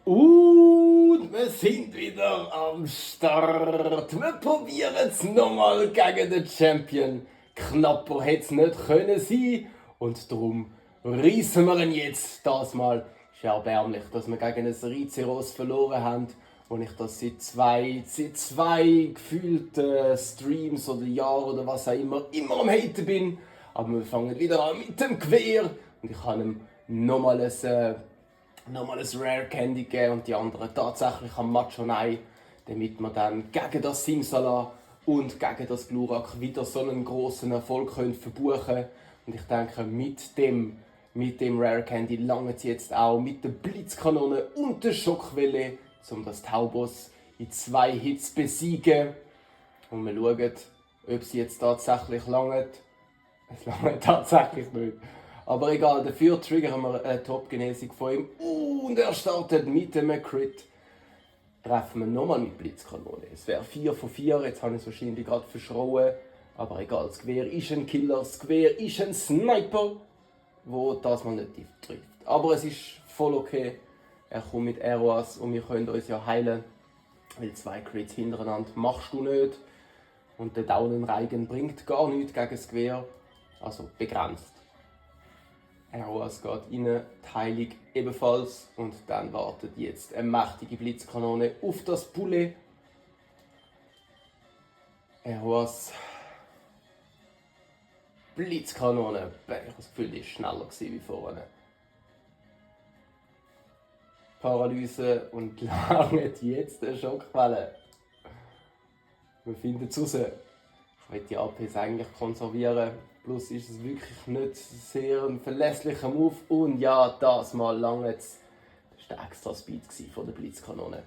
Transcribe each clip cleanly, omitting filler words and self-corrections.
Und wir sind wieder am Start. Wir probieren es nochmal gegen den Champion. Knapper hätte es nicht können sein. Und darum reissen wir ihn jetzt das Mal. Es ist ja erbärmlich, dass wir gegen ein Rizeros verloren haben. Und ich das seit zwei gefühlten Streams oder Jahren oder was auch immer am Haten bin. Aber wir fangen wieder an mit dem Gewehr. Und ich habe ihm nochmal ein Rare Candy gegeben und die anderen tatsächlich am Machonai, damit wir dann gegen das Simsala und gegen das Glurak wieder so einen grossen Erfolg können verbuchen. Und ich denke, mit dem Rare Candy langt es jetzt auch mit der Blitzkanone und der Schockwelle, um das Taubos in 2 Hits zu besiegen. Und wir schauen, ob sie jetzt tatsächlich langt. Es langt tatsächlich nicht. Aber egal, dafür triggern wir eine Top-Genesung von ihm. Und er startet mit dem Crit. Treffen wir nochmal mit Blitzkanone. Es wäre 4 von 4, jetzt habe ich es wahrscheinlich gerade verschrauen. Aber egal, das Gewehr ist ein Killer, das Gewehr ist ein Sniper, der das mal nicht trifft. Aber es ist voll okay. Er kommt mit ROAS und wir können uns ja heilen. Weil 2 Crits hintereinander machst du nicht. Und der Daunenreigen bringt gar nichts gegen das Gewehr. Also begrenzt. ROAS geht rein, die Heilung ebenfalls. Und dann wartet jetzt eine mächtige Blitzkanone auf das Poulet. ROAS. Blitzkanone. Ich habe das Gefühl, die war schneller wie vorne. Paralyse und langt jetzt eine Schockwelle. Wir finden es raus. Ich will die APs eigentlich konservieren. Plus ist es wirklich nicht sehr ein verlässlicher Move. Und ja, das mal lange jetzt. Das war der extra Speed von der Blitzkanone.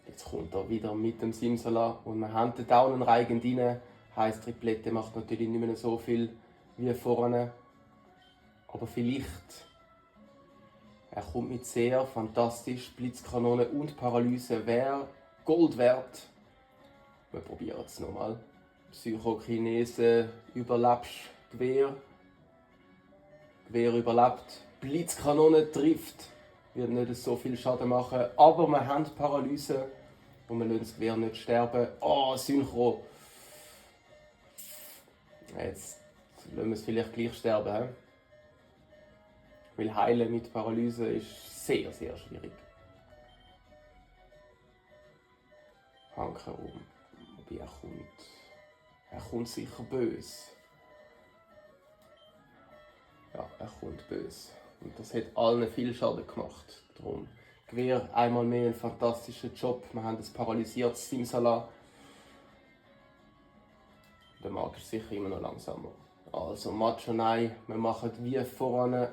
Jetzt kommt er wieder mit dem Simsala und wir haben den Daunenreigen rein. Heisst, Triplette macht natürlich nicht mehr so viel wie vorne. Aber vielleicht. Er kommt mit sehr fantastisch. Blitzkanone und Paralyse wäre Gold wert. Wir probieren es nochmal. Psychokinese überlebst, Gewehr. Gewehr überlebt. Blitzkanone trifft. Wird nicht so viel Schaden machen. Aber wir haben Paralyse. Und wir lassen das Gewehr nicht sterben. Oh, Synchro. Jetzt lassen wir es vielleicht gleich sterben. He? Weil heilen mit Paralyse ist sehr, sehr schwierig. Hanke um. Wobei er kommt sicher böse. Ja, er kommt böse. Und das hat allen viel Schaden gemacht. Darum Gewehr einmal mehr ein fantastischer Job. Wir haben das paralysiertes Simsala. Der Mark ist sicher immer noch langsamer. Also Machonai, wir machen wie voran.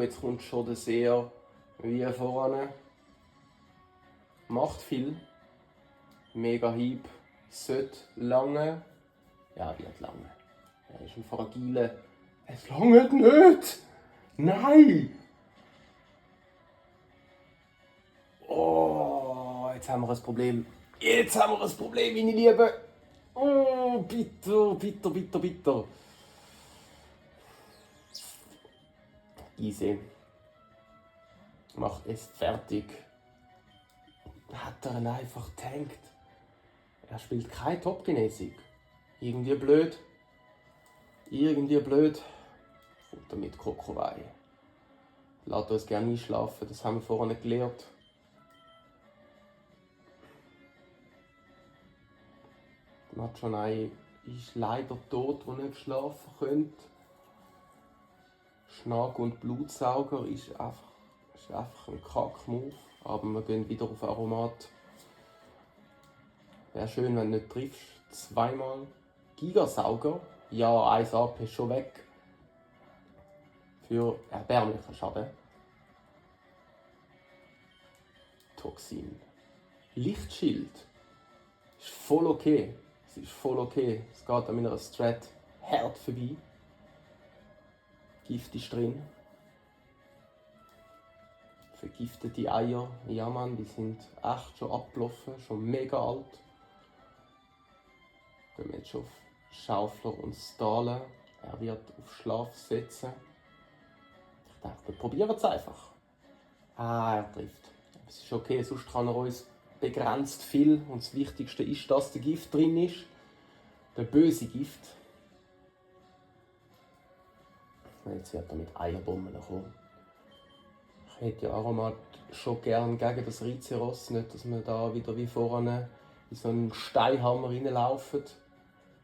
Jetzt kommt schon der Seher. Wie voran. Macht viel. Mega Hieb. Sollte lange. Ja, wird lange. Er ist ein fragiler. Es langt nicht! Nein! Oh, jetzt haben wir ein Problem. Jetzt haben wir ein Problem, meine Lieben. Oh, bitter, bitter, bitter, bitter. Easy. Macht es fertig. Hat er ihn einfach tankt. Er spielt keine Top-Genesung. Irgendwie blöd. Irgendwie blöd. Futter mit Kokowai. Lasst uns gerne einschlafen, das haben wir vorhin gelernt. Machonai ist leider tot, der nicht schlafen könnte. Schnack und Blutsauger ist einfach ein Kack-Move. Aber wir gehen wieder auf Aromat. Wäre schön, wenn du nicht triffst. Zweimal. Gigasauger. Ja, 1 AP ist schon weg. Für erbärmlichen Schaden. Toxin. Lichtschild. Ist voll okay. Es ist voll okay. Es geht an meiner Strat hart vorbei. Gift ist drin. Vergiftete Eier. Ja Mann, die sind echt schon abgelaufen. Schon mega alt. Gehen wir jetzt schon auf Schaufler und Stahlen. Er wird auf Schlaf setzen. Ich dachte, wir probieren es einfach. Ah, er trifft. Es ist okay, sonst kann er uns begrenzt viel. Und das Wichtigste ist, dass der Gift drin ist. Der böse Gift. Jetzt wird er mit Eierbomben kommen. Ich hätte ja Aromat schon gern gegen das Rizeros. Nicht, dass wir da wieder wie vorne in so einen Steinhammer reinlaufen.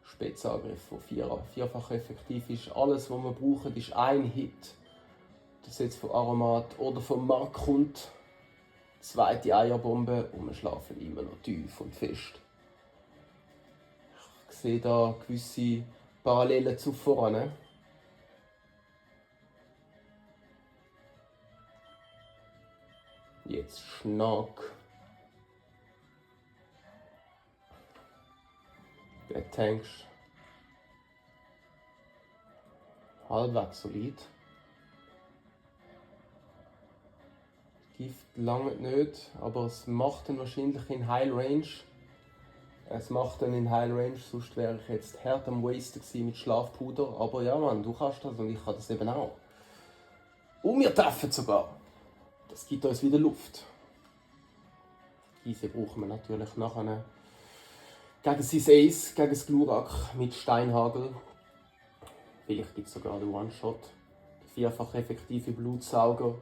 Spezialangriff, der vierfach effektiv ist. Alles, was wir brauchen, ist ein Hit. Das jetzt von Aromat oder von Mark kommt. Zweite Eierbombe und wir schlafen immer noch tief und fest. Ich sehe da gewisse Parallelen zu vorne. Jetzt Schnack. Der Tanks. Halbwegs solid. Gift lange nicht, aber es macht ihn wahrscheinlich in High Range. Es macht ihn in High Range, sonst wäre ich jetzt hart am Wasten gewesen mit Schlafpuder. Aber ja Mann, du kannst das und ich kann das eben auch. Und wir treffen sogar. Das gibt uns wieder Luft. Diese brauchen wir natürlich nachher gegen sein Ace, gegen das Glurak mit Steinhagel. Vielleicht gibt es sogar den One-Shot. Der vierfach effektive Blutsauger,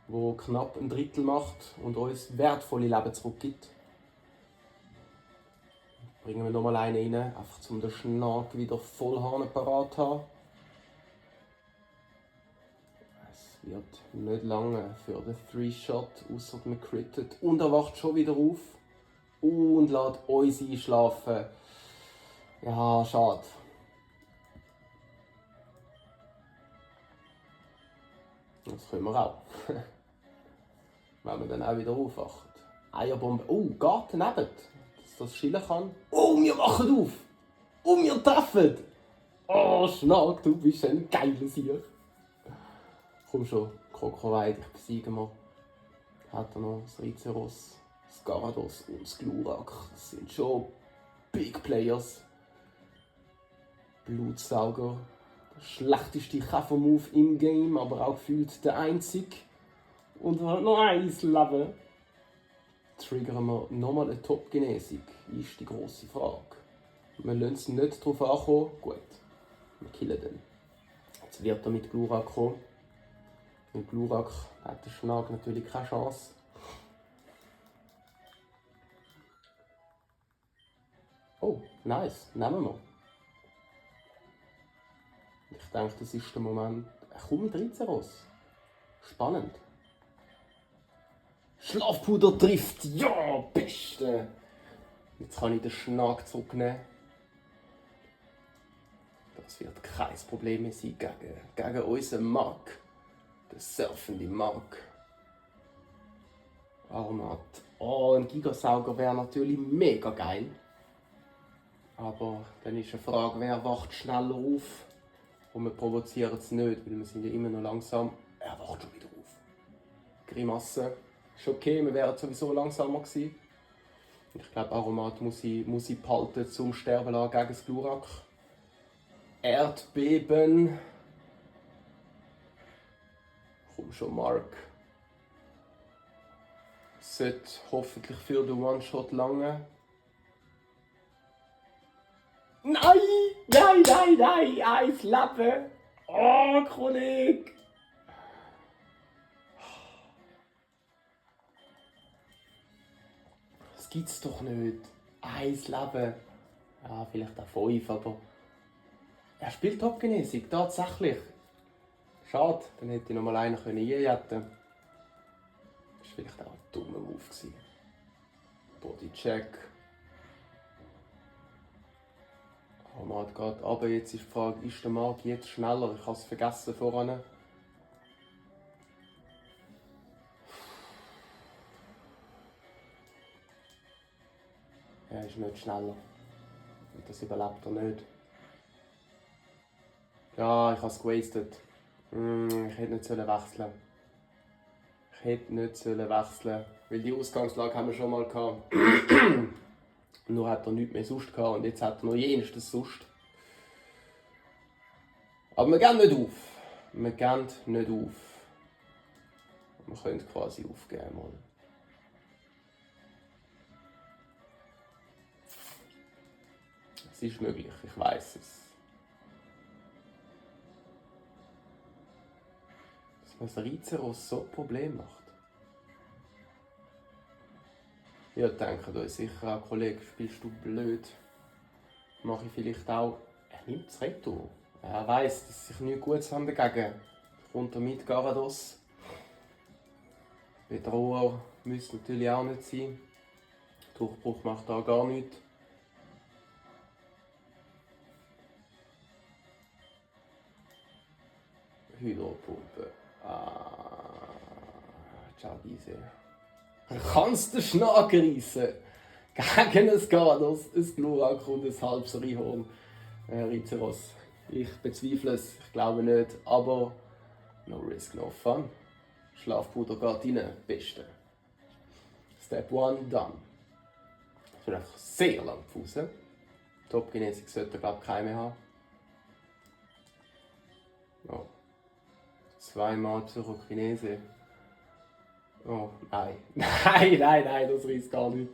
der knapp ein Drittel macht und uns wertvolle Leben zurückgibt. Bringen wir nochmal einen rein, einfach um den Schnack wieder voll parat zu haben. Es wird nicht lange für den 3-Shot, ausser man crittet. Und er wacht schon wieder auf und lässt uns einschlafen. Ja, schade. Das können wir auch. Wenn man dann auch wieder aufwacht. Eierbombe. Oh, geht daneben. Dass das schillen kann. Oh, wir wachen auf. Und wir treffen. Oh, Schnack, du bist ein geiler Sieg. Komm schon, Krokoweid, ich besiege mal. Hat er noch das Rizeros, das Garados und das Glurak. Das sind schon Big Players. Blutsauger. Der schlechteste Käfer-Move im Game, aber auch gefühlt der einzige. Und er hat noch eins Leben. Triggern wir nochmal eine Top-Genesung, ist die grosse Frage. Wir lassen es nicht darauf ankommen. Gut, wir killen den. Jetzt wird er mit Glurak kommen. Mit Glurak hat der Schnack natürlich keine Chance. Oh, nice, nehmen wir. Ich denke, das ist der Moment. Komm mit Rizeros. Spannend. Schlafpuder trifft! Ja, beste! Jetzt kann ich den Schnack zurücknehmen. Das wird kein Problem mehr sein gegen unseren Mark. Der surfende Mark. Aromat. Oh, ein Gigasauger wäre natürlich mega geil. Aber dann ist eine Frage, wer wacht schneller auf? Und wir provozieren es nicht, weil wir sind ja immer noch langsam. Er wacht schon wieder auf. Grimasse. Ist okay, wir wären sowieso langsamer gewesen. Ich glaube, Aromat muss ich behalten zum Sterben lassen gegen das Glurak. Erdbeben. Komm schon, Mark. Sollte hoffentlich für den One-Shot lange. Nein! Nein, nein, nein! Eins Leben! Oh, Kollege! Das gibt's doch nicht. Eins Leben. Ja, vielleicht auch 5, aber... Er spielt Top-Genesung, tatsächlich. Schade, dann hätte ich noch mal einen einjetten können. Das war vielleicht auch ein dummer Move. Bodycheck. Aromat geht runter. Jetzt ist die Frage, ist der Mark jetzt schneller? Ich habe es vergessen vorhin. Er ist nicht schneller. Und das überlebt er nicht. Ja, ich habe es gewastet. Ich hätte nicht wechseln. Ich hätte nicht wechseln. Weil die Ausgangslage haben wir schon mal gehabt. Nur hat er nichts mehr sonst gehabt und jetzt hat er noch jenes sonst. Aber wir gehen nicht auf. Wir gehen nicht auf. Man könnte quasi aufgeben. Mal. Es ist möglich, ich weiß es. Dass man das Rizeros so ein Problem macht. Ja, denke da sicher auch, Kollege, spielst du blöd? Mache ich vielleicht auch. Er nimmt das Retour. Er weiss, dass sich nichts Gutes haben dagegen. Kommt er mit Garados. Bedroher müsste natürlich auch nicht sein. Durchbruch macht da gar nichts. Hydropumpe. Ciao, Gise. Kannst du Schnaken reissen? Gegen ein Garados, ein Glurak und ein halbes Rihorn. Rizeros. Ich bezweifle es, ich glaube nicht, aber no risk, no fun. Schlafpuder geht rein, beste. Step 1 done. Ich bin einfach sehr lang Fuß. Top-Genetik sollte glaube ich keine mehr haben. Oh. Zweimal Psychokinese. Oh, nein. Nein, das reißt gar nicht.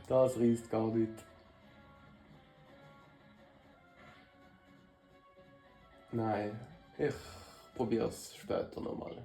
Das reißt gar nicht. Nein, ich probiere es später nochmal.